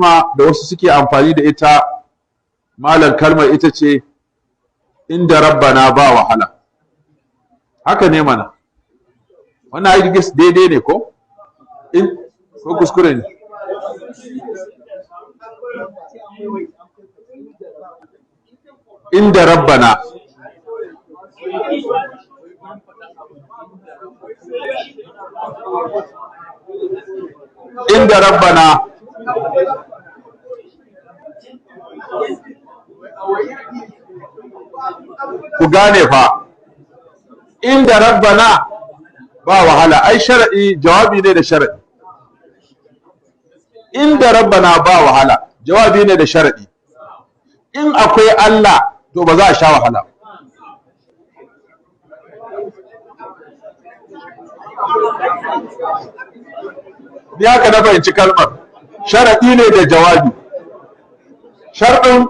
Kalma da wasu suke amfani da ita, malam, kalmar ita ce "inda rabbana ba wahala". Haka ne mana? Wannan ai daidai ne ko in ko kuskure ne? Inda rabbana, inda rabbana, ku gane fa, inda rabbana ba wahala. Ai shar'i jawabi ne da shar'i. Inda rabbana ba wahala jawabi ne da shar'i. In akwai Allah, to ba za a sha wahala. Ni haka na fahimci kalmar. Sharaɗi ne da jawabi, sharɗin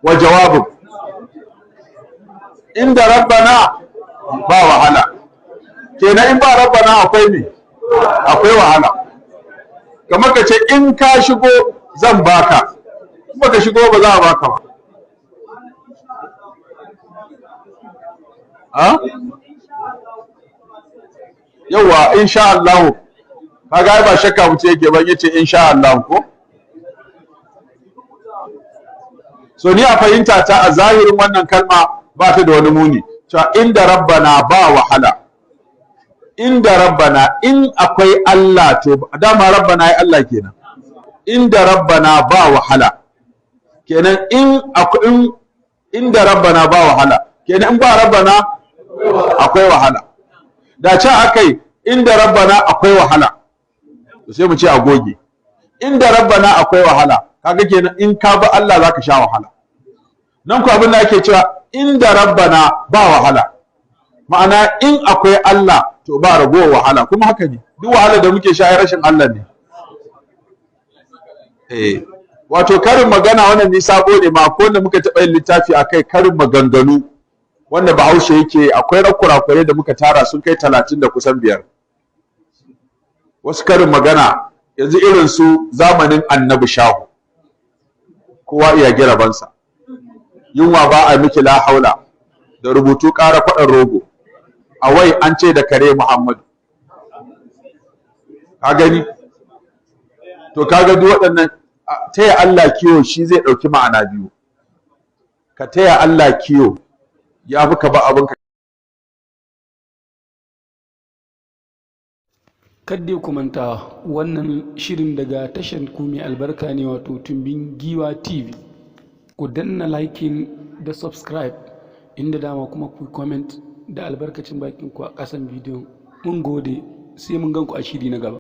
wa jawabin. Inda rabbana ba wahala, kenan in ba rabbana akwai ne, akwai wahala. Kamar ka ce in ka shigo zan baka, in baka shigo ba za a baka ba. Ha, yawa, insha Allah. Kaga ai ba shakka mutum yake ban yace insha Allah ko. So ni a fahimta ta, a zahirin wannan kalma ba ta da wani muni, cewa inda rabbana ba wahala. Inda rabbana, in akwai Allah, to dama rabbana ai Allah kenan. Inda rabbana ba wahala kenan, in akwai in inda rabbana ba wahala kenan, in ba rabbana akwai wahala. Da ce akai inda rabbana akwai wahala, to sai mu ce a goge inda rabbana akwai wahala. Kaga kenan in ka bi Allah zaka sha wahala. Nan ko abin da ake cewa inda rabbana ba wahala, ma'ana in akwai Allah to ba ragowar wahala. Kuma haka ne, duk wahala da muke sha ai rashin Allah ne. Eh, wato karin magana wannan ni sabo ne ma ko wanda muka taɓa yin littafi akai, karin maganganu wanda Bahaushe yake, akwai kurakurai da muka tara sun kai 30 da kusan 5. Wasu karin magana yanzu irin su "zamanin Annabi shahu kowa iya girabansa", "yunwa ba a miki la haula", da "rubutu ƙara kwaɗon rogo", a wai an ce da kare Muhammadu. Ka gani? To kaga duk waɗannan, taya Allah kiwo shi zai ɗauki ma'ana biyu. Ka taya Allah kiwo ya fi ka ba abin. Kadda ku manta, wannan shirin daga tashar ku mai albarka ne, wato Tumbin Giwa TV. Ku danna liking da subscribe, inda dama kuma ku comment da albarkacin bakin ku a ƙasan bidiyon. Mun gode, sai mun gan ku a shiri na gaba.